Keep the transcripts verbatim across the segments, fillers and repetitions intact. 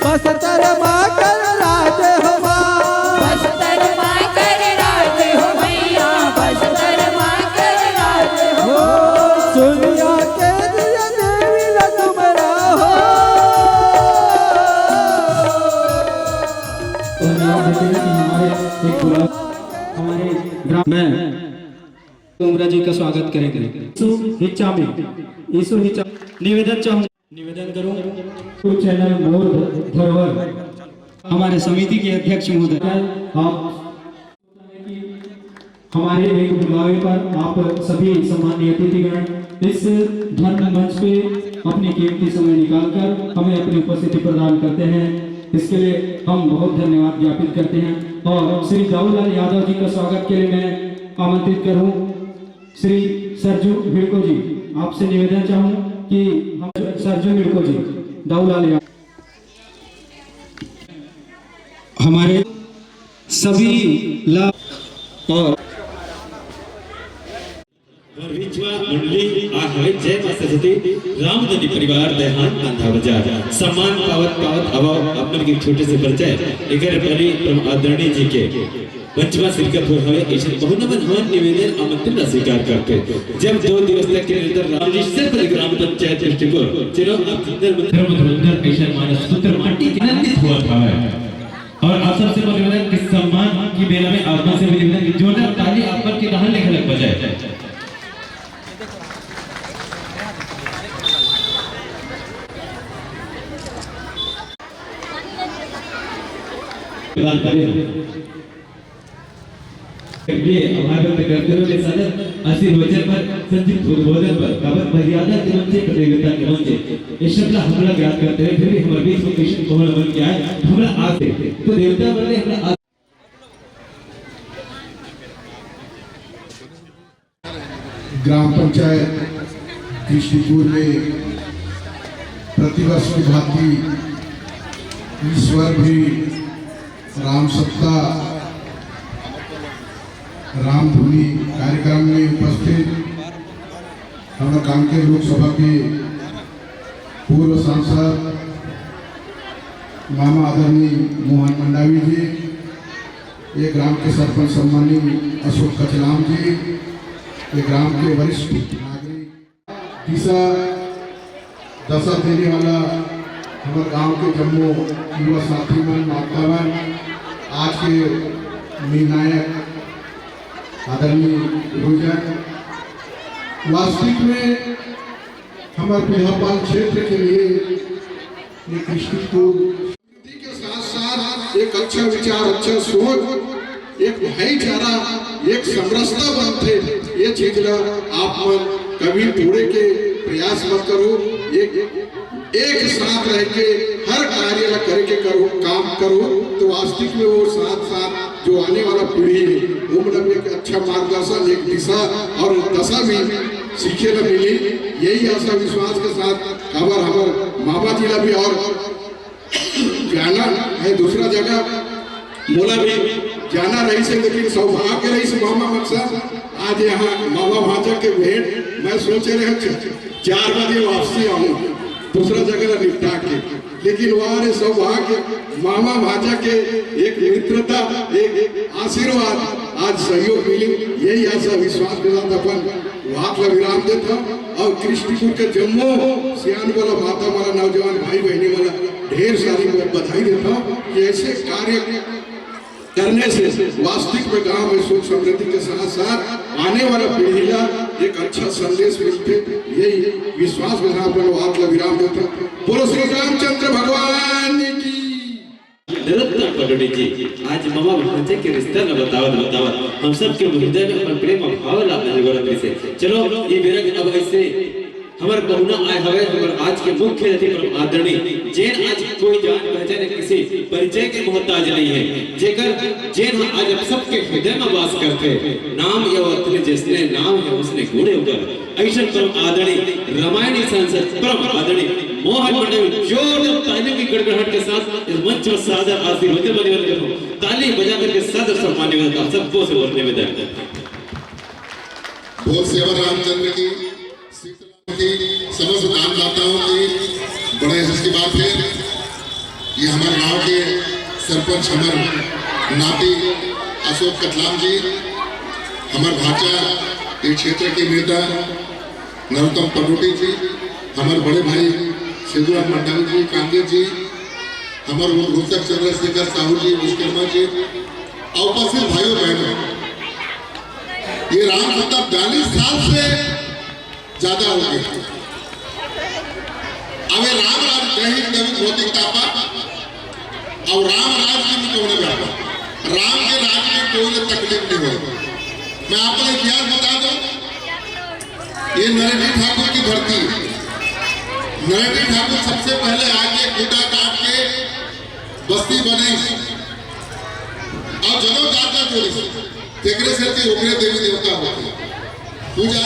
बस्तर माँ कर राज हो माँ। बस्तर माँ कर राज हो मैया, बस्तर माँ कर राज हो। सुनिया के दिया देवी ला तुम्हारा हो। धन्यवाद देते हैं कि हमारे एक गुलाब, हमारे ग्राम में कुमरा जी का स्वागत करेंगे। यीशु हिच्चा में, यीशु हिच्चा, निवेदन चाहूँ, निवेदन करूँ। YouTube चैनल मोर धरोहर हमारे समिति के अध्यक्ष महोदय, आप हमारे एक बुलावे पर आप सभी सम्माननीय अतिथिगण इस धन्य मंच पे अपनी कीमती समय निकालकर हमें अपनी उपस्थिति प्रदान करते हैं, इसके लिए हम बहुत धन्यवाद ज्ञापित करते हैं। और श्री दाऊलाल यादव जी का स्वागत के लिए मैं आमंत्रित करूं श्री सरजू हिड़को जी, आपसे निवेदन चाहूं कि हम सरजू हिड़को जी, दाऊलाल यादव, हमारे सभी ला और और विचवा मंडली आ हवे जय माँ सरस्वती रामधनी परिवार देहान आंधा बाजार सम्मान पावत पावत हवा अपन के छोटे से परिचय एकर पहले परम आदरणीय जी के पंचवा शिरकत हो हवे ऐसे बहुत नमन हवन निवेदन आमंत्रण ला स्वीकार करते। जब दो दिवस तक के निरंतर राम रजिस्टर पर ग्राम पंचायत दृष्टिपुर चलो आप सुंदर मंदिर धर्म धुरंधर ऐसा मानस पुत्र माटी के आनंदित हुआ था। और आप सबसे बोले कि सम्मान की बेला में आप मन से भी निवेदन कि जोरदार ताली आप मन के दहन लेखे लग बजाए। प्रदान करें। ये आभार व्यक्त करते हुए सादर आशीर्वचन पर संक्षिप्त उद्बोधन पर कवन मर्यादा के मंचे प्रतियोगिता के मंचे ये शब्द हमला ज्ञात करते हुए फिर भी हमारे बीच में कृष्ण कमल बन के आए हमरा आते तो देवता बने हमरा आते ग्राम पंचायत कृष्णपुर में प्रतिवर्ष की भांति इस वर्ष भी राम सप्ताह रामधुनी कार्यक्रम में उपस्थित हमारे कांकेर लोकसभा के पूर्व सांसद मामा आदरणीय मोहन मंडावी जी, ये ग्राम के सरपंच सम्मानी अशोक कचलाम जी, ये ग्राम के वरिष्ठ नागरिक, दिशा दशा देने वाला हमारे गांव के जम्मो युवा साथी मन, माता मन, आज के निर्णायक आदरणीय गुरुजन, वास्तविक में हमारे पिहापाल क्षेत्र के लिए ये कृष्णपुर के साथ साथ एक अच्छा विचार, अच्छा सोच, एक भाईचारा, एक समरसता बनथे। ये चीज ला आप मन कभी तोड़े के प्रयास मत करो। एक, एक साथ रह के हर कार्य ला करे के करो, काम करो, तो वास्तविक में वो साथ साथ जो आने वाला पीढ़ी है, वो मतलब एक अच्छा मार्गदर्शन, एक दिशा और दशा भी सीखे ला मिली। यही आशा विश्वास के साथ काबर हमर मामा जी ला भी और जाना है दूसरा जगह, मोला भी जाना रहिस हे, लेकिन सौभाग्य रहिस हे मामा मन सा आज यहाँ मामा भांजा के भेंट। मैं सोचे रहे च-, चार बजे वापसी आऊँ दूसरा जगह ला निपटा के, लेकिन वहाँ रे सौभाग्य मामा भांजा के एक मित्रता, एक आशीर्वाद, आज सहयोग मिली। यही आशा विश्वास के साथ अपन बात ला विराम देत हौं और कृष्णपुर के जम्मो सियान वाला माता वाला नौजवान भाई बहनी वाला ढेर सारी मैं बधाई देत हौं कि ऐसे कार्य करने से वास्तविक में गांव में सुख समृद्धि के साथ साथ आने वाला पीढ़ी ला एक अच्छा संदेश मिलथे। यही विश्वास के साथ मैं बात ला विराम देत हौं। बोलो श्री रामचंद्र भगवान की। नरोत्तम पटोड़ी जी आज मामा भांजे के रिश्ता ल बतावत बतावत हम सब के हृदय में अपन प्रेम अउ भाव ला अजगरत रहिसे। चलो ये बेरा अब ऐसे हमर पहुना आए हवे, हमर आज के मुख्य अतिथि परम आदरणीय, जेन आज कोई जान पहचान या किसी परिचय के मोहताज नहीं है, जेकर जेन ह आज आप सबके हृदय में वास करथे। नाम या वतन जिसने नाम है उसने गुण उकर। ऐसन परम आदरणीय रामायणी सांसद परम आदरणीय मोहन मंडल जोरदार तालियों की गड़गड़ाहट के साथ इस मंच पर सादर आशीर्वाद निवेदन करता हूँ। ताली बजा करके सादर सम्मान निवेदन, आप सबको से और निवेदन। बोल सेवा रामचंद्र की। समस्त दानदाताओं की बड़े हर्ष की बात है। ये हमारे गांव के सरपंच, हमारे नाती अशोक कतलाम जी, हमारे भाचा, ये क्षेत्र के नेता नरोत्तम पनोटी जी, हमारे बड़े भाई सिद्धूराम मंडावी जी, कांग्रेस जी, हमारे उद्घोषक चंद्रशेखर साहू जी, विश्वकर्मा जी, और उपस्थित भाइयों बहनों, ये राम सत्ता बयालीस साल से ज्यादा हो गया। अब ये राम राज, जय हिंद, जय भौतिक तापा, और राम राज की भी कौन है बाबा? राम के राज में कोई ना तकलीफ नहीं हो। मैं आपको इतिहास बता दूं, ये नरेंद्र ठाकुर की धरती है। नरेंद्र ठाकुर सबसे पहले आके खूंटा काट के बस्ती बनाई और जनों जात का जोड़ी, तेकरे सेती ओकरे देवी देवता होते हैं। पूजा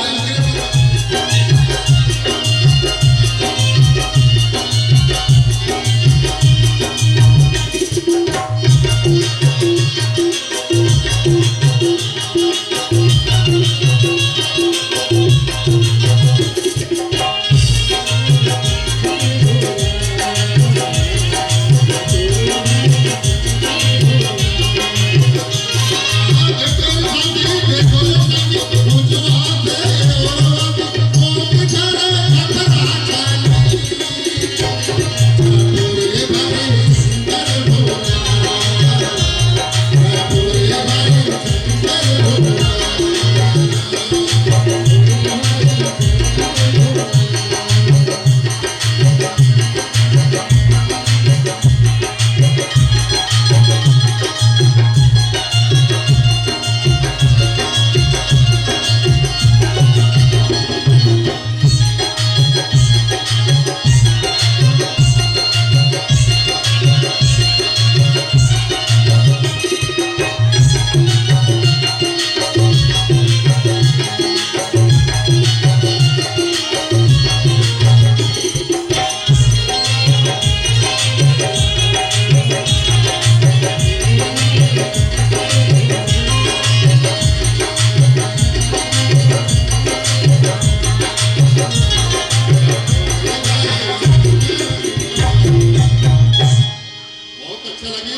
बहुत अच्छा लगे।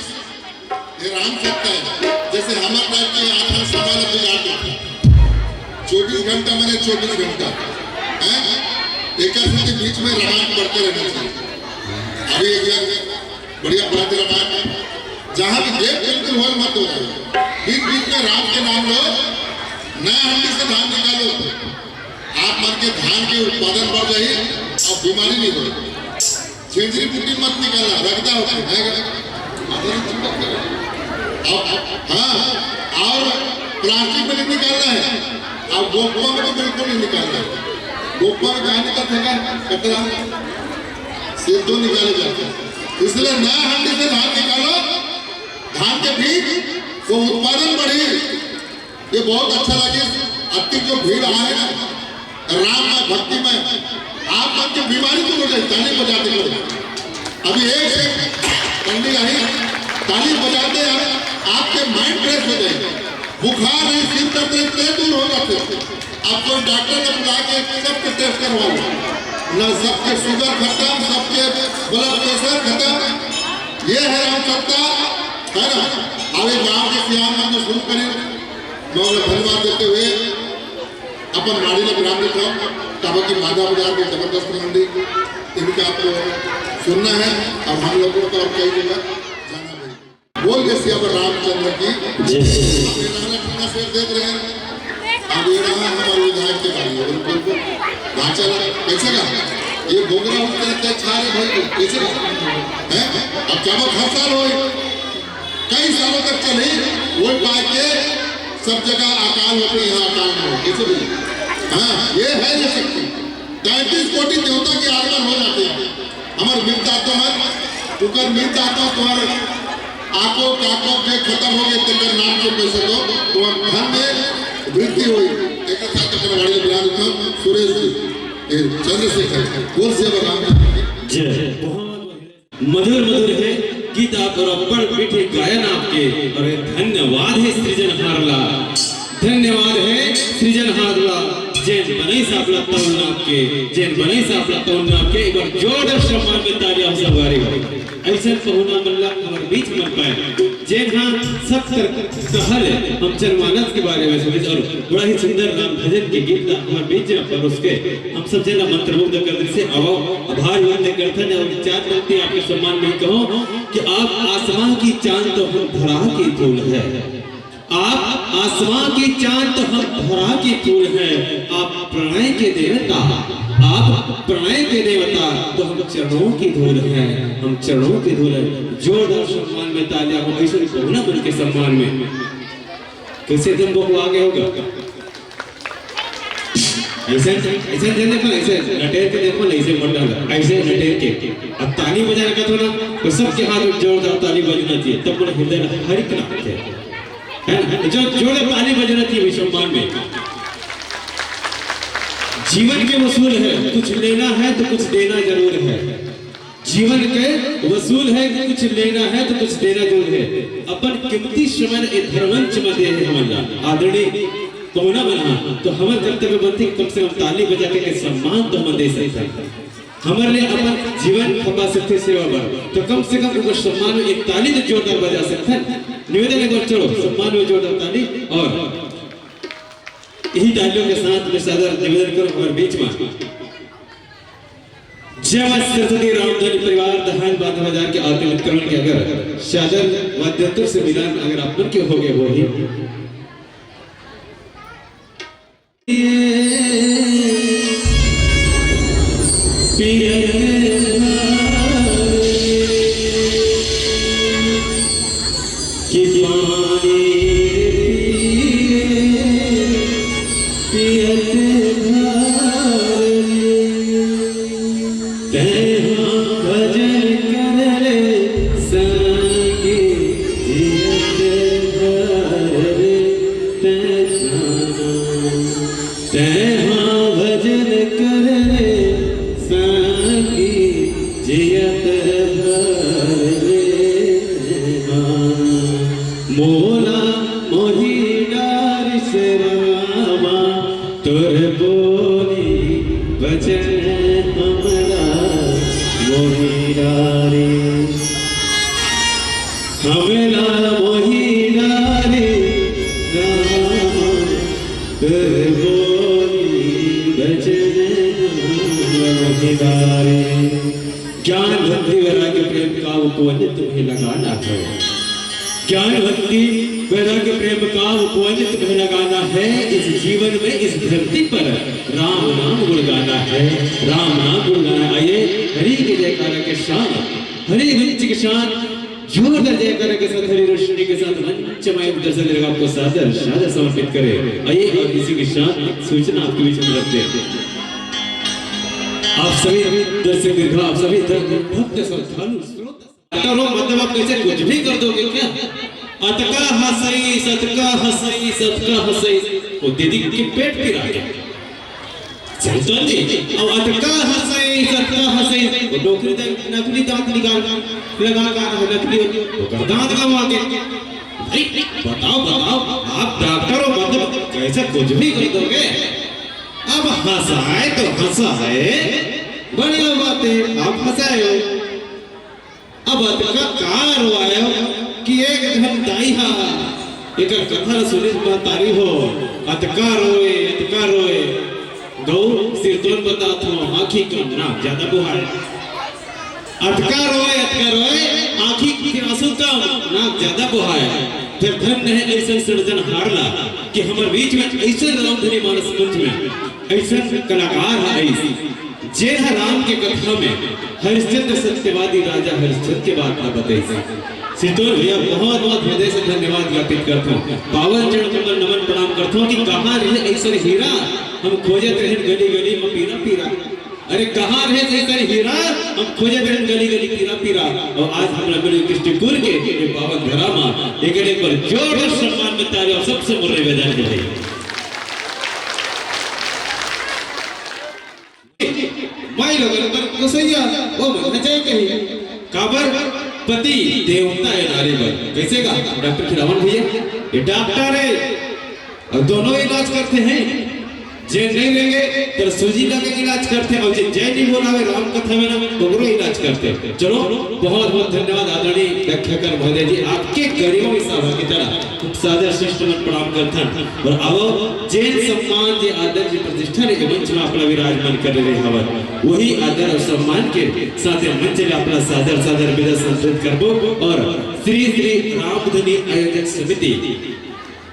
ये राम सत्ता है, जैसे हमारे टाइम के आठ आठ सवाल बिगाड़ देते, चौबीस घंटा, मैंने चौबीस घंटा है। एक बीच में रामायण पढ़ते रहना चाहिए। अभी एक यार बढ़िया बात रामायण, जहाँ भी gap बिल्कुल होल मत हो, बीच बीच में राम के नाम लो, नया हंडी से धान निकालो। आप मन के धान के उत्पादन बढ़ जाही और बीमारी नहीं होही। छेंजरी पुटी मत निकालना, रगदा होता है, है क्या? अब, हाँ, और प्लास्टिक में नहीं निकालना है, और गोपवा में तो बिल्कुल नहीं निकालना है। गोपवा में कहाँ निकलता है? कचरा से तो निकाले जाते हैं। इसलिए नया हंडी से धान निकालो, धान के बीज, वो उत्पादन बढ़ी। ये बहुत अच्छा लगे। अति जो भीड़ आए ना, राम में, भक्ति में, आप मन के बीमारी दूर हो जाए, ताली बजाते करो। अभी एक से पंडित आई, ताली बजाते हैं, आपके माइंड फ्रेश हो जाए, बुखार नहीं, सिर दर्द नहीं, ते दूर हो जाते। अब कोई डॉक्टर ने बुला के सबके टेस्ट करवा लो ना, सबके शुगर खत्म, सबके ब्लड प्रेशर खत्म। ये है राम सत्ता, है ना? अब ये गांव के सियान मन जो शुरू करें, मैं उन्हें धन्यवाद देते हुए अपन वाणी ला विराम देत हंव। काबर कि मांदा बाजार में जबरदस्त मंडी, इनका आपको सुनना है और हम लोगों को और कई जगह जाना भी। बोल के सियावर रामचंद्र की जय। मेरा लखना शेर देख रहे हैं। अब ये रहा हमारे विधायक के बारे में, बिल्कुल। भाषा कैसे का? ये बोगरा उठते रहते हैं, छा रहे भाई को, कैसे का? हैं? अब क्या वो हर साल हो? कई सालों तक चली, वो पाके सब जगह अकाल होते, यहाँ अकाल नहीं हो, कैसे भी। हाँ, ये है ये शक्ति। तैंतीस कोटि देवता के आगमन हो जाते हैं। हमारे मिलता तो है, उकर मिलता तो तुम्हारे आको, काको के खत्म हो गए, तेकर नाम से पैसे दो, तुम्हारे धन में वृद्धि हुई। एक साथ अपन वाणी विराम था, सुरेश जी, ये चंद्रशेखर, बोल से भगवान की जय। बहुत मधुर मधुर हे गीत आप, अब्बड़ मीठे गायन आपके, अउ धन्यवाद हे सृजनहार ला, धन्यवाद हे सृजनहार ला। जेन बनई साहब ला तौल नाप के, जेन बनई साहब ला तौल नाप के, एक बार जोरदार सम्मान में तालियां हो संगवारी हो। अइसन पहुना मन ला हमर बीच मन पाए, जेन हा सब तर कहल हम जनमानस के बारे में सोचिस और बड़ा ही सुंदर राम भजन के गीत ला हमर बीच में परोस के हम सब जन ला मंत्रमुग्ध कर दिस। आवव, आभार व्यक्त करथन और चार पंक्ति आपके सम्मान में कहूं कि आप आसमां की चांद तो हम धरा की धूल है, आप आसमां की चांद तो हम धरा की धूल हैं, आप प्रणय के देवता, आप प्रणय के देवता तो हम चरणों की धूल हैं, हम चरणों की धूल हैं। जोरदार सम्मान में तालियां हो, अइसन पहुना मन के सम्मान में। कइसे तुम बकवा गए होगा? अइसे, अइसे जन देखो, अइसे लटेर के देखो, अइसे मत डालो, अइसे लटेर के। अब ताली बजाने का थोड़ा, तो सबके हाथ में जोरदार ताली बजना चाहिए, तब मन हृदय हरिक ना होथे। है ना? तो जो जोरदार ताली बजना चाहिए भाई सम्मान में। जीवन के वसूल है, कुछ लेना है तो कुछ देना जरूर है। जीवन के वसूल है कि कुछ लेना है तो कुछ देना जरूर है। अपन कीमती समय ए धरमंच में दे हे हमन ला आदरणीय पहुना मन हा, तो हमर कर्तव्य बनथे कि कम से कम ताली बजा के, के सम्मान तो हमन दे सकथन। हमर ले अपन जीवन खपा सकथे सेवा बर, तो कम से कम उनकर सम्मान में एक ताली तो जोरदार बजा सकथन। निवेदन एक बार चलो सम्मान में जोरदार ताली और इही तालियों के साथ में सादर निवेदन करूं हमर बीच में जय मां सरस्वती रामधनी परिवार दहान बांधा बाजार के आरती उत्करण के अगर सादर वाद्यंत्र से मिलान अगर आप मन के हो गए हो ही। कि पानी पिए पियत भर ले, तैं हा भजन कर ले संगी जियत भर ले, तैं जाना। तैं हा भजन कर ले संगी जियत भर ले, तैं जाना। मोला मोहि डारिस रामा, तोर बोली बचन हमला मोहि डारिस। हमला मोहि डारिस रामा, तोर बोली बचन हमला मोहि डारिस। ज्ञान भक्ति वैराग्य प्रेम का उपवन तुम्हें लगाना है। ज्ञान भक्ति वैराग्य प्रेम का उपवन तुम्हें लगाना है। इस जीवन में इस धरती पर राम नाम गुण गाना है, राम नाम गुण गाना है। आइए हरि के जयकारा के साथ, हरि वंश के साथ जोरदार जयकारा के साथ, हरि रोशनी के साथ मंच में दर्शक दीर्घा आपको सादर सादर समर्पित करें। आइए और इसी के साथ सूचना आपके बीच में रखते हैं। आप सभी दर्शक दीर्घा, आप सभी धर्म भक्त श्रद्धालु श्रोता, डॉक्टर हो, मतलब आप कैसे कुछ भी कर दोगे क्या? अतका हंसई, सतका हंसई, सतका हंसई, वो दीदी के पेट पिरा गया। चंदन जी, अब अतका हंसई, सतका हंसई, वो डोकरी दांत, नकली दांत निकाल, लगा का नकली, वो कर दांत गंवा के। भाई, बताओ, बताओ, आप डॉक्टर हो, मतलब कैसे कुछ भी कर दोगे? अब हंसाए तो हंसाए, बढ़िया बात है, आप हंसाए हो। अब अतका का रोवायो कि एक झन दाई हा एकर कथा ल सुनिस महतारी हो, अतका रोए, अतका रोए, गऊ सिरतोन बतात हो, आँखी कम, नाक ज्यादा बोहाय। अतका रोए, अतका रोए, आँखी के आंसू कम, नाक ज्यादा बोहाय। फिर धन्य है अइसन सिरजनहार ला कि हमर बीच में अइसन रामधनी मानस मंच में अइसन कलाकार ह आइस। जेन ह राम के कथा में हरिश्चंद्र सत्यवादी राजा हरिश्चंद्र के बात ला बतइस। सिरतोन भैया बहुत बहुत हृदय से धन्यवाद ज्ञापित करथों। पावन चरण कमल नमन प्रणाम करथों कि कहाँ रहे अइसन हीरा, हम खोजत रहेन गली गली म पीरा पीरा। अरे कहाँ रहे अइसन हीरा, हम खोजत रहेन गली गली पीरा पीरा। अउ आज हमला मिल गे कृष्णपुर के ये पावन धरा म। एक एक बार जोरदार सम्मान में ताली अउ सबसे मुर्रे बजा के भाई। माई लोगन बर गोसैया, ओ मन जय कही। काबर? पति देवता है नारी बर। कैसे का? डॉक्टर खिलावन भैया, ये डॉक्टर है और दोनों इलाज करते हैं। जे नहीं रेंगे, तेला सूजी लगा के इलाज करथे, अउ जे जय नहीं बोलावे राम कथा में ना, ओकरो इलाज करथे। चलो, बहुत बहुत धन्यवाद आदरणीय व्याख्याकार महोदय जी, आपके गरिमा में साहब की तरह खूब सादर शिष्ट मन प्रणाम करथन। अउ आवो, जेन सम्मान, जे आदर, जे प्रतिष्ठा ले ए मंच में अपना विराजमान करे रहे हवन, वही आदर अउ सम्मान के साथ मंच ले अपना सादर सादर विदा संतुलित करबो। अउ श्री श्री रामधनी आयोजक समिति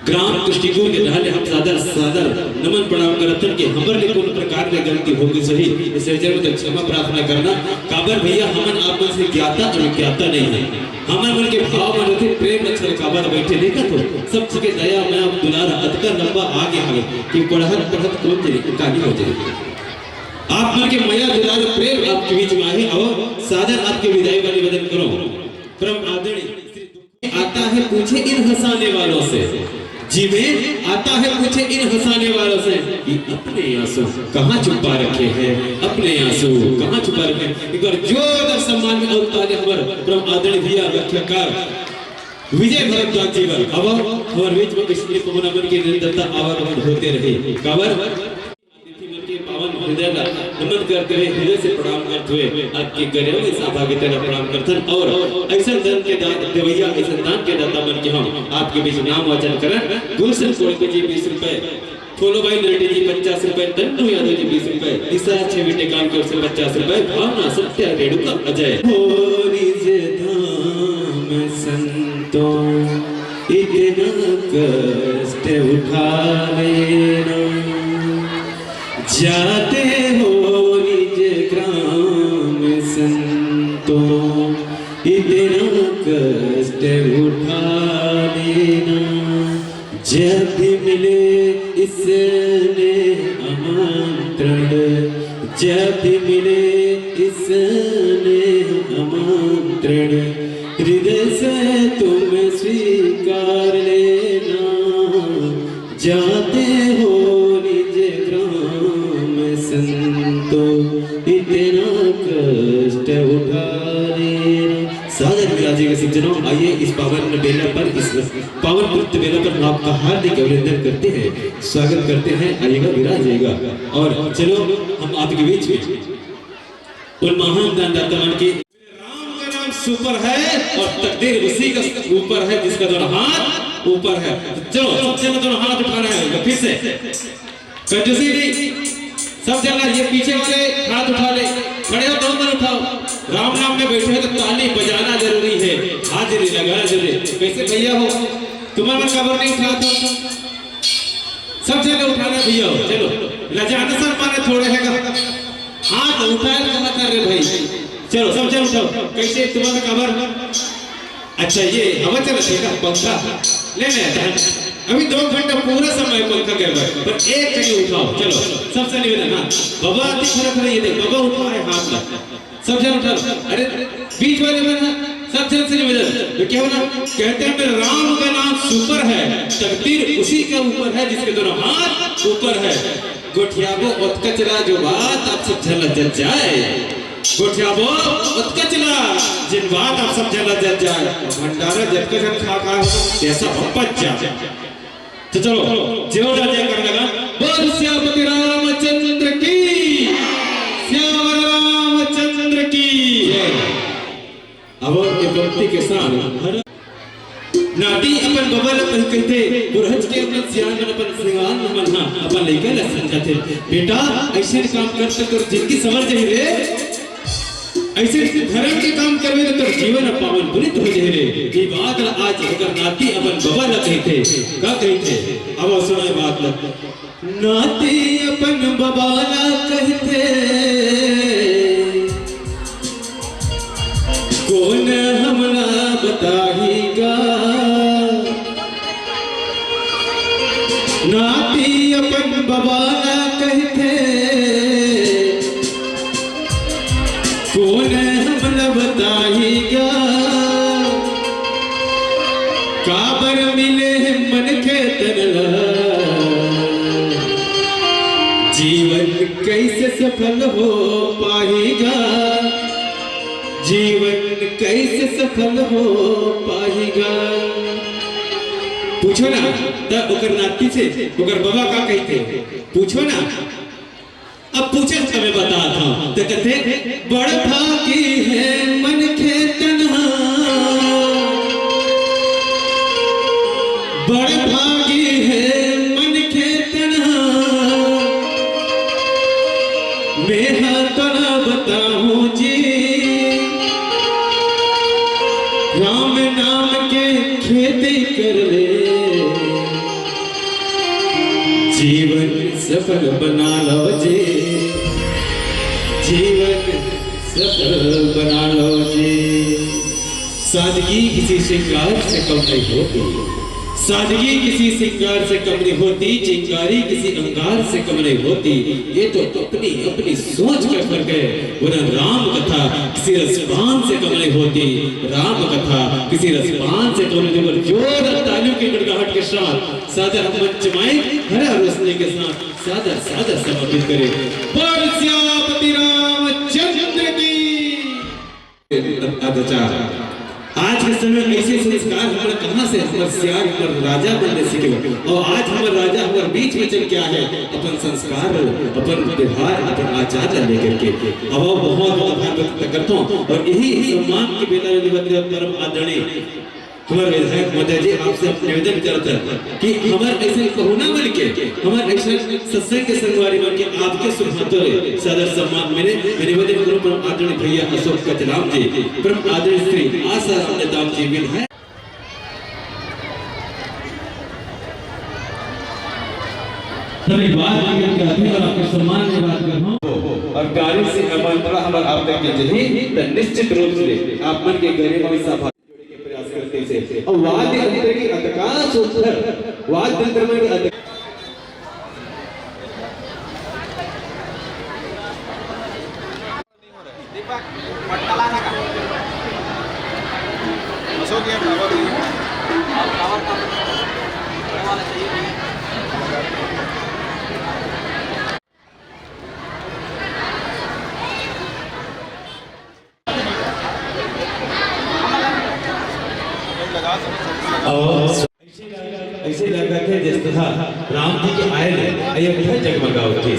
ग्राम कुष्टीकुल के डहर ले हम सादर सादर नमन प्रणाम करत हन कि हमर ले कोनो प्रकार ले गलती हो गई सही, इस विषय में तो क्षमा प्रार्थना करना। काबर भैया, हमन आप मन से ज्ञाता अउ विज्ञाता नहीं है, हमन मन के भाव मन रथे प्रेम अक्षर काबर बैठे देखत हो, सब जगह दया मया दुलार अतका लंबा आगे हवे कि पढ़त पढ़त कौन जने कानी हो जाए। आप मन के मया दुलार प्रेम आपके बीच में आहे। अउ सादर आपके विदाई वाली वदन करो। परम आदरणीय श्री आता है पूछे इन हंसाने वालों से, जी में आता है पूछे इन हंसाने वालों से कि अपने आंसू कहाँ छुपा रखे हैं, अपने आंसू कहाँ छुपा रखे हैं। एक बार जोरदार सम्मान में अउ ताली हमर परम आदरणीय भैया व्याख्याकार विजय भरद्वाज जी बर। अब हमर बीच में इसलिए पहुना मन के निरंतरता आवागमन होते रहे। काबर अतिथि मन के पावन हृदय ला नमन करते हुए, हृदय से प्रणाम करते हुए, आपके गरिमा में सहभागिता ला प्रणाम करथन। अउ ऐसन दान के दान देवैया, ऐसन दान के दाता मन के हम आपके बीच नाम वाचन करन। गुलशन कोड़पे जी बीस रुपए, फूलोबाई नरटी जी पचास रुपए, तन्नू यादव जी बीस रुपए, दिशा छवि टेकाम की ओर से पचास रुपए, भावना सत्या रेणुका अजय। हो निज धाम संतो इतना कष्ट उठा लेना, जाते हो निज ग्राम संतो इतना कष्ट उठा लेना। जब भी मिले इसने आमंत्रण, जब भी मिले इसने आमंत्रण, हृदय से तुम स्वीकार लेना। जाते हो निज ग्राम संतो इतना कष्ट उठा लेना। सादर विराजेगा सज्जनों, आइए इस पावन बेला पर, इस पावन पवित्र बेला पर हम आपका हार्दिक अभिनंदन करते हैं, स्वागत करते हैं। आइएगा, विराजिएगा। अउ चलो, हम आपके बीच में उन महान दानदाता मन के राम का नाम सुपर है अउ तकदीर उसी का ऊपर है जिसका दोनों हाथ ऊपर है। तो चलो, सब जने दोनों हाथ उठाना है फिर से। कंजूसी नहीं, सब जने ये पीछे वाले हाथ उठा ले, खड़े हो, दोनों उठाओ। राम नाम में बैठे हो तो ताली बजाना जरूरी है, हाजिरी लगाना जरूरी है। कैसे भैया हो, तुम्हारा मन काबर नहीं उठात हो? सब जने उठाना भैया हो, चलो, लजाना शर्माना थोड़े है का? हाथ उठाए कहा कर रे भाई, चलो सब जने उठाओ। कैसे तुम्हारा काबर? अच्छा, ये हवा चलत हे का? पंखा ले ले, अभी दो घंटा पूरा समय पंखा के ऊपर, पर एक जने उठाओ, चलो, सबसे निवेदन। हाँ, बाबा आती खड़ा खड़ा, ये देख, बाबा उठाए हाथ ला, सब जन उठा। अरे, बीच वाले में ना, सब जन से निवेदन। तो क्या बोला? कहते हैं, मेरे राम का नाम सुपर है, तकदीर उसी के ऊपर है जिसके दोनों हाथ ऊपर है। गोठियाबो ओतका चला जो बात आप सब झन ला जच जाए। गोठियाबो ओतका चला, जेन बात आप सब झन ला जच जाए। भंडारा जतका झन खा खा हो, जैसा पच जा। तो चलो, जोरदार जयकार लगा। बोल सियापति रामचंद्र की, सियावर रामचंद्र की। अब ये पंक्ति के साथ हर नाती अपन बबा ल अपन कहिथे, बुढ़च के अपन सियान मन अपन सियान मन ह अपन लइका ल समझाथे, "बेटा, अइसे काम कर त तोर जिंदगी संवर जाही रे, अइसे धर्म के काम करबे त तोर जीवन ह पावन पुनीत हो जाही रे।" ये बात ल आज ओकर नाती अपन बबा ल कहिथे, का कहिथे? अब सुना ये बात ल। नाती अपन बबा ला कहिथे, कोन हमला बताही गा? नाती अपन बबा ला कहिथे, कोन हमला बताही गा? काबर मिले हे मनखे तन ला? जीवन कैसे सफल हो पाही गा? जीवन कैसे सफल हो पाही गा? पूछो ना, त ओकर नाती से ओकर बबा का कहिथे? पूछो ना। अब पूछे त मैं बतात हंव, त कथे, बड़ भागी हे मन के तनहा, बड़ भागी हे मन के तनहा, मैं हा तो ना बताहूं जी, राम नाम के खेती कर ले, जीवन सफल बना लो जी, जीवन सफल बना लो जी। सादगी किसी श्रृंगार से कम नहीं होती, सादगी किसी श्रृंगार से कम नहीं होती, चिंगारी किसी अंगार से कम नहीं होती। ये तो अपनी अपनी सोच का फर्क है, वरना राम कथा किसी रसपान से कम नहीं होती, राम कथा किसी रसपान से कम नहीं होती। जोरदार तालियों की गड़गड़ाहट के साथ सादर मंच माई हरा रोशनी के साथ सादर सादर समर्पित करें। बोल सियापति रामचंद्र की। अत्याचार। आज के समय ऐसे संस्कार हमर कहाँ से, हमर सियार, हमर राजा मन ले सीखे। और आज हमर राजा हमर बीच में चल क्या है, अपन संस्कार, अपन व्यवहार, अपन आचार ला लेकर के। अब वो बहुत बहुत आभार व्यक्त करता हूँ और यही सम्मान के बेला में निवेदन, परम आदरणीय हमर विधायक महोदय जी, आपसे निवेदन करत हन कि हमर ऐसे पहुना मन के, हमर ऐसे सत्संग के संगवारी मन के आपके सुभातो ले सादर सम्मान मिले। मैं निवेदन करूं परम आदरणीय भैया अशोक कचलाम जी, परम आदरणीय श्री आसाराम नेताम जी विधायक। सर, एक बात निवेदन करते हैं और आपके सम्मान में बात कर रहा हूँ। और गाड़ी से अमंत्रा हमर आप तक के जही, त निश्चित रूप से आप मन के गरीब सभा के प्रयास करते से। और वाद्य यंत्र की अतका सुंदर, वाद्य यंत्र में अत- दीपक, पटकला ना का? अशोक, ये power नहीं है। और power का बड़े वाला चाहिए। और ऐसे लगा थे जैसे था राम जी के आए ले अयोध्या जगमगा उठे।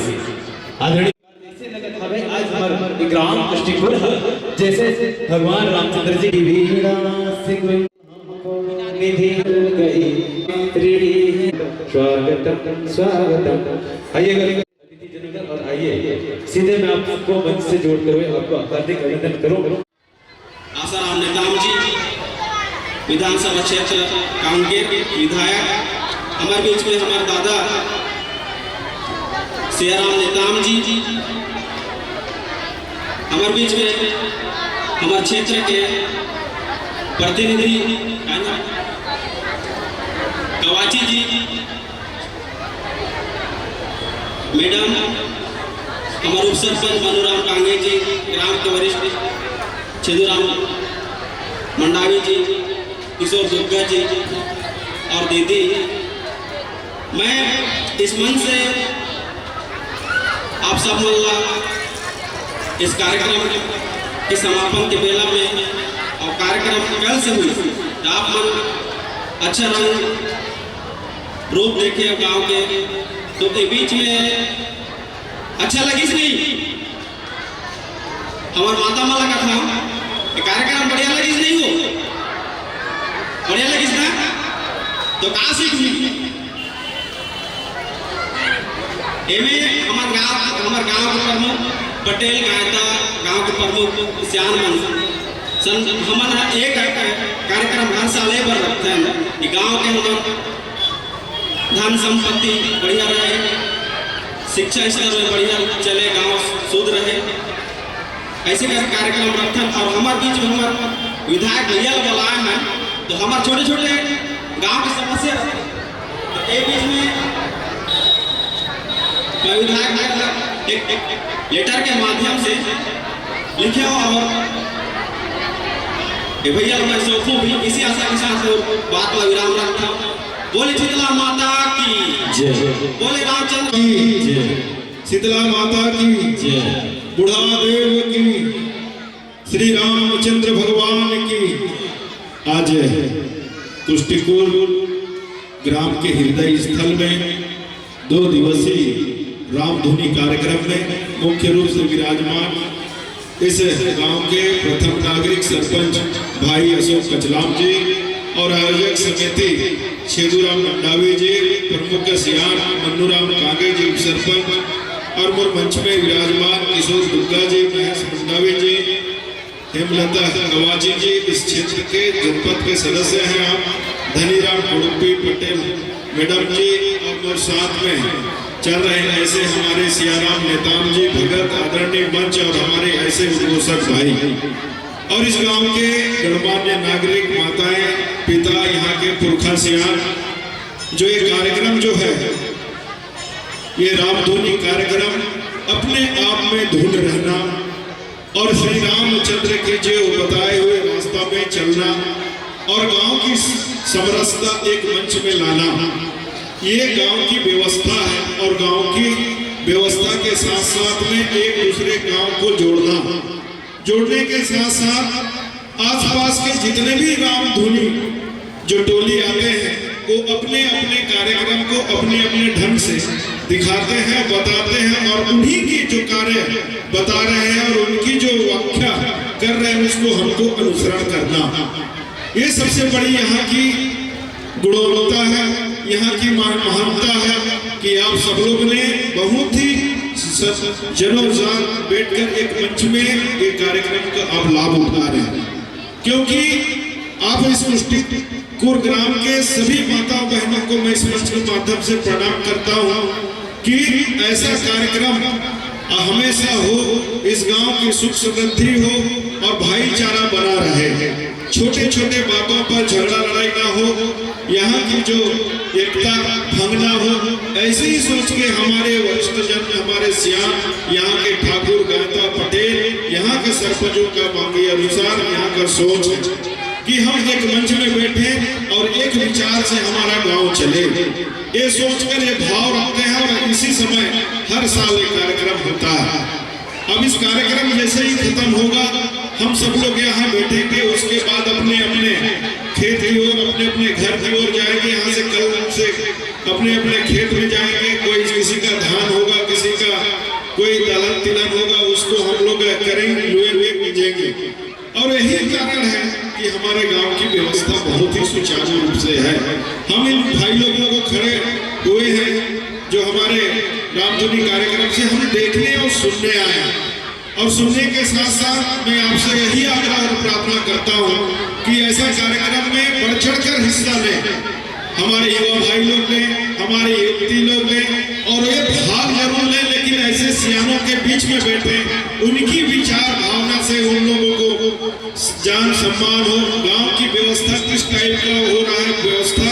आदरणीय, ऐसे लगा था भाई आज हमारे ग्राम दृष्टिपुर है, जैसे भगवान रामचंद्र जी की वीणा से कोई निधि गई ऋणी है। स्वागतम, स्वागतम। आइएगा। अतिथि जनगण और आइए, सीधे मैं आपको मंच से जोड़ते हुए आपको हार्दिक अभिनंदन करूं। आसाराम नेताम जी, विधानसभा क्षेत्र कांकेर विधायक, हमारे बीच में हमारे दादा सियाराम नेताम जी, हमारे बीच में हमारे क्षेत्र के प्रतिनिधि कवाची जी, मैडम, हमारे उपसरपंच मनुराम कांगे जी, ग्राम के वरिष्ठ छेदूराम मंडावी जी, किशोर दुर्गा जी और दीदी, मैं इस मंच से आप सब मन ला इस कार्यक्रम के समापन के बेला में और कार्यक्रम कल से हुई, तो आप मन अच्छा रंग रूप देखे गांव के, तो के बीच में अच्छा लगिस नहीं? हमार माता मन ला कथा, ये कार्यक्रम बढ़िया लगिस नहीं हो? बढ़िया लगिस ना? तो का सीख मिली? एमे हमार गांव, हमार गांव के प्रमुख पटेल गायता, गांव के प्रमुख सियान मन सन हमन ह एक कार्यक्रम हर साल ए बर रखथन कि गांव के हमर धन संपत्ति बढ़िया रहे, शिक्षा स्तर में बढ़िया चले, गांव शुद्ध रहे। ऐसे कर कार्यक्रम रखथन और हमारे बीच में हमारे विधायक भैया लोग आए हैं, तो हमारे छोटे छोटे गांव की समस्या रखथन। तो ये बीच में मैं विधायक भैया एक, एक लेटर के माध्यम से लिखे और ये भैया लोग मैं सौंपूं भी, इसी आशा के साथ बात का विराम रखता हूँ। बोले शीतला माता की जय। बोले रामचंद्र की जय। शीतला माता की जय। बुढ़ा देव की, श्री रामचंद्र भगवान की। आज तुष्टिकुल ग्राम के हृदय स्थल में दो दिवसीय रामधुनी कार्यक्रम में मुख्य रूप से विराजमान इस गांव के प्रथम नागरिक सरपंच भाई अशोक कचलाम जी और आयोजक समिति छेदूराम मंडावी जी, प्रमुख सियान मन्नूराम कांगे जी, उपसरपंच, और मोर मंच में विराजमान किशोर दुग्गा जी, महेश मंडावी जी, हेमलता कवाजी जी, इस क्षेत्र के जनपद के सदस्य हैं आप, धनीराम उडुपी पटेल मैडम जी, और मोर साथ में चल रहे हैं ऐसे हमारे सियाराम नेताम जी भगत, आदरणीय मंच और हमारे ऐसे उद्घोषक भाई और इस गांव के गणमान्य नागरिक, माताएं, पिता, यहाँ के पुरखा सियान, जो ये कार्यक्रम जो है, ये रामधुनी कार्यक्रम अपने आप में धुन रहना और श्री रामचंद्र के जो बताए हुए रास्ता में चलना और गांव की समरसता एक मंच में लाना, ये गांव की व्यवस्था है और गांव की व्यवस्था के साथ साथ में एक दूसरे गांव को जोड़ना, जोड़ने के साथ साथ आसपास के जितने भी रामधुनी जो टोली आते हैं, वो अपने अपने कार्यक्रम को अपने अपने ढंग से दिखाते हैं, बताते हैं और उन्हीं की जो कार्य बता रहे हैं और उनकी जो व्याख्या कर रहे हैं, उसको हमको अनुसरण करना। ये सबसे बड़ी यहाँ की गुणवत्ता है, यहाँ की मा-, महानता है कि आप सब लोग ने बहुत ही स-, जनोजात बैठकर एक मंच में ये कार्यक्रम का आप लाभ उठा रहे हैं, क्योंकि आप इस मुस्टिकपुर ग्राम के सभी माताओं बहनों को मैं इस मंच के माध्यम से प्रणाम करता हूँ कि ऐसा कार्यक्रम हमेशा हो, इस गांव की सुख समृद्धि हो और भाईचारा बना रहे, छोटे छोटे बातों पर झगड़ा लड़ाई ना हो, यहाँ की जो एकता भंग ना हो, ऐसे ही सोच के हमारे वरिष्ठ जन, हमारे सियान, यहाँ के ठाकुर गायता पटेल, यहाँ के सरपंचों का मांगे अनुसार यहाँ का सोच है कि हम एक मंच में बैठे और एक विचार से हमारा गांव चले। ये सोचकर ये भाव रखते हैं और इसी समय हर साल ये कार्यक्रम होता है। अब इस कार्यक्रम जैसे ही खत्म होगा, हम सब लोग यहाँ बैठेंगे, उसके बाद अपने अपने खेत की ओर, अपने अपने घर की ओर जाएंगे। यहाँ से कल से अपने अपने खेत में जाएंगे, कोई किसी का धान होगा, किसी का कोई दलहन तिलहन होगा, उसको हम लोग करेंगे, लुए लुए कीजेंगे। और यही कारण है कि हमारे गांव की व्यवस्था बहुत ही सुचारू रूप से है। हम इन भाई लोगों को खड़े हुए हैं जो हमारे रामधुनी कार्यक्रम से हम देखने और सुनने आए हैं। और सुनने के साथ साथ मैं आपसे यही आग्रह और प्रार्थना करता हूँ कि ऐसा कार्यक्रम में बढ़ चढ़कर हिस्सा लें, हमारे युवा भाई लोग ने, हमारे युवती लोग ने, और ये भाग जरूर लें, लेकिन ऐसे सियानों के बीच में बैठे, उनकी विचार भावना से उन लोगों को जान सम्मान हो, गांव की व्यवस्था किस टाइप का हो रहा है, व्यवस्था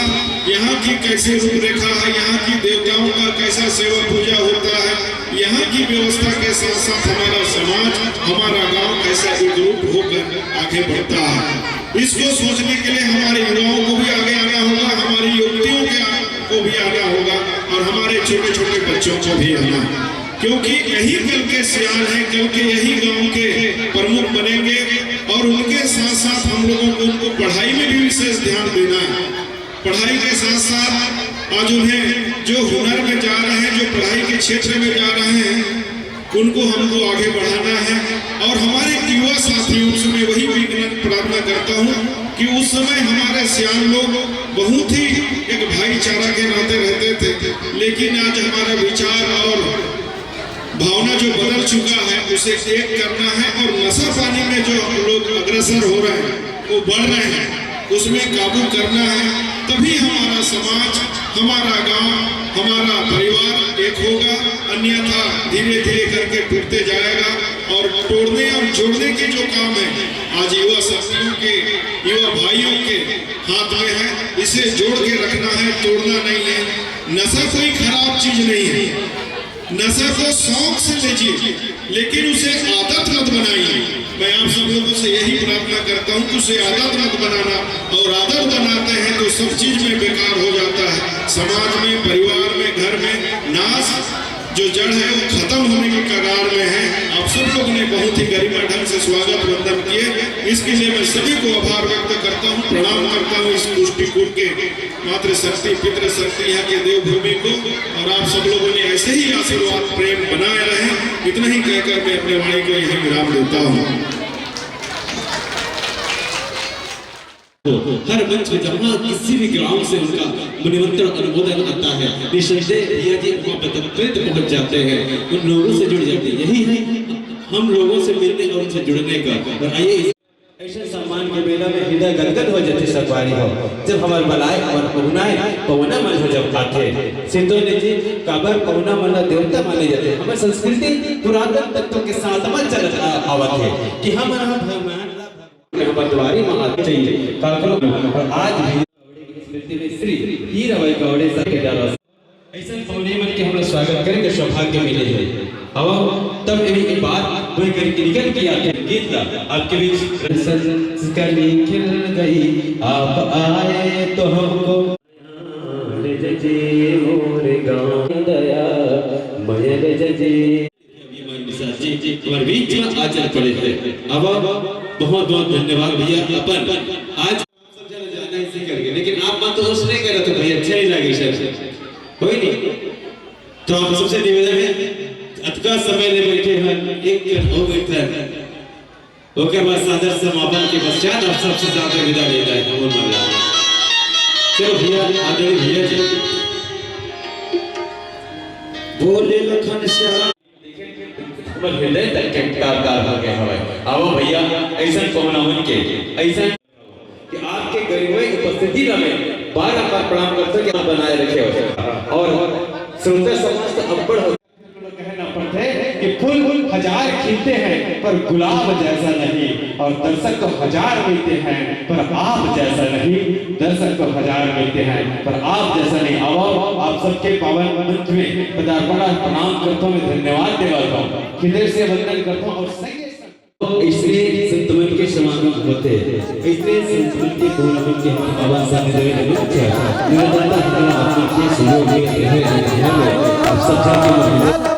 यहाँ की कैसी रूपरेखा है, यहाँ की देवताओं का कैसा सेवा पूजा होता है, यहाँ की व्यवस्था के साथ साथ हमारा समाज, हमारा गांव कैसा एकरूप होकर आगे बढ़ता है, इसको सोचने के लिए हमारे युवाओं को भी आगे आना होगा, हमारी युवतियों के आ-, को भी आना होगा और हमारे छोटे छोटे बच्चों को भी आना है, क्योंकि यही कल के सियान हैं, कल के यही गांव के प्रमुख बनेंगे। और उनके साथ साथ हम लोगों को उनको पढ़ाई में भी विशेष ध्यान देना है। पढ़ाई के साथ साथ आज उन्हें जो हुनर में जा रहे हैं, जो पढ़ाई के क्षेत्र में जा रहे हैं, उनको हमको आगे बढ़ाना है। और हमारे युवा साथियों से मैं वही विनम्र प्रार्थना करता हूँ कि उस समय हमारे सियान लोग बहुत ही एक भाईचारा के नाते रहते थे, लेकिन आज हमारा विचार और भावना जो बदल चुका है, उसे एक करना है और नशा पानी में जो हम लोग अग्रसर हो रहे हैं, वो बढ़ रहे हैं, उसमें काबू करना है। तभी हमारा समाज, हमारा गांव, हमारा परिवार एक होगा, अन्यथा धीरे धीरे करके टूटते जाएगा। और तोड़ने और जोड़ने के जो काम है, आज युवा साथियों के, युवा भाइयों के हाथ में है, इसे जोड़ के रखना है, तोड़ना नहीं है। नशा कोई खराब चीज नहीं है, नशा को शौक से लीजिए, लेकिन उसे आदत मत बनाइए। मैं आप सब लोगों से यही प्रार्थना करता हूँ कि उसे आदत मत बनाना, और आदत बनाते हैं तो सब चीज में बेकार हो जाता है। समाज में, परिवार में, घर में नाश जो जड़ है, वो खत्म होने के कगार में है। आप सब लोग ने बहुत ही गरिमा ढंग से स्वागत वंदन किए। इसके लिए मैं सभी को आभार व्यक्त करता हूँ, प्रणाम करता हूँ इस मुष्टिकूट के मातृ शक्ति, पितृ शक्ति, यहाँ के देवभूमि को। और आप सब लोगों ने ऐसे ही आशीर्वाद, प्रेम बनाए रहें। इतना ही कहकर मैं अपने वाणी को यहीं विराम देता हूँ। हर मंच में जहाँ किसी भी ग्राम से उनका निमंत्रण, अनुमोदन आता है, निसंदेह भैया जी वहाँ पे तुरंत पहुँच जाते हैं, उन लोगों से जुड़ जाते हैं। यही है हम लोगों से मिलने और उनसे जुड़ने का। और आइए, ऐसे सम्मान के बेला में हृदय गदगद हो जाथे संगवारी हो, जब हमर बलाय, हमर पहुनाय, पहुना मन हो जब आथे। सिद्धो ने जी, काबर पहुना मन ला देवता माने जाथे। हमर संस्कृति पुरातन तत्व के साथ में चलत आ-, आवत हे कि हमर ह भगवान ला, भगवान के हमर दुआरी में आथे चाहिए। काकरो, और आज भी स्मृति में श्री हीरा बाई गावड़े सर के द्वारा ऐसन पहुने मन के हमला स्वागत करे के सौभाग्य मिले हे। अब तब यही एक बात वही करके निकल के आके गीत ला आपके बीच। संस्कनी खिल गई, आप आए तो हमको। ले जजे मोरे गाँव दया, मया ले जजे। अभिमान निषाद जी हमारे बीच में आचर पड़े थे। अब बहुत बहुत धन्यवाद भैया। अपन आज सब जन जाना इसी करके, लेकिन आप मन तो होश नहीं करत हो भाई, अच्छा नहीं लगे सर, कोई नहीं। तो आप सबसे निवेदन है, अतका समय ले बैठे हैं, एक मिनट, दो मिनट तक, ओकर बाद सादर समापन के पश्चात आप सबसे ज्यादा विदा ले जाए, कमल मंडल। चलो भैया, आदरणीय भैया जी, बोले लखन श्याम। हमर हृदय तक के तार तार हो गए हवय। आवो भैया, ऐसन पहुनावन के, ऐसन कि आपके गरिमय उपस्थिति ला मैं बार बार प्रणाम करता हूँ कि आप बनाए रखे हो। और श्रोता समाज तो अब्बड़ हो, कहना पड़ता है कि फूल हजार खिलते हैं पर गुलाब जैसा नहीं, और दर्शक तो हजार मिलते हैं पर आप जैसा नहीं। दर्शक तो हजार मिलते हैं पर आप जैसा नहीं। आओ, आप सबके पावन मंच में पदार्पण प्रणाम करता हूँ, मैं धन्यवाद देवाता हूँ, हृदय से वंदन करता हूँ और सही तो इसलिए संतमन के समागम होते हैं, इसलिए संतमन के पूर्ण के हम पावन सानिध्य में विनम्र है। निवेदन है, हमारा आपके सहयोग में रहे, रहे, रहे। आप सब जन के लिए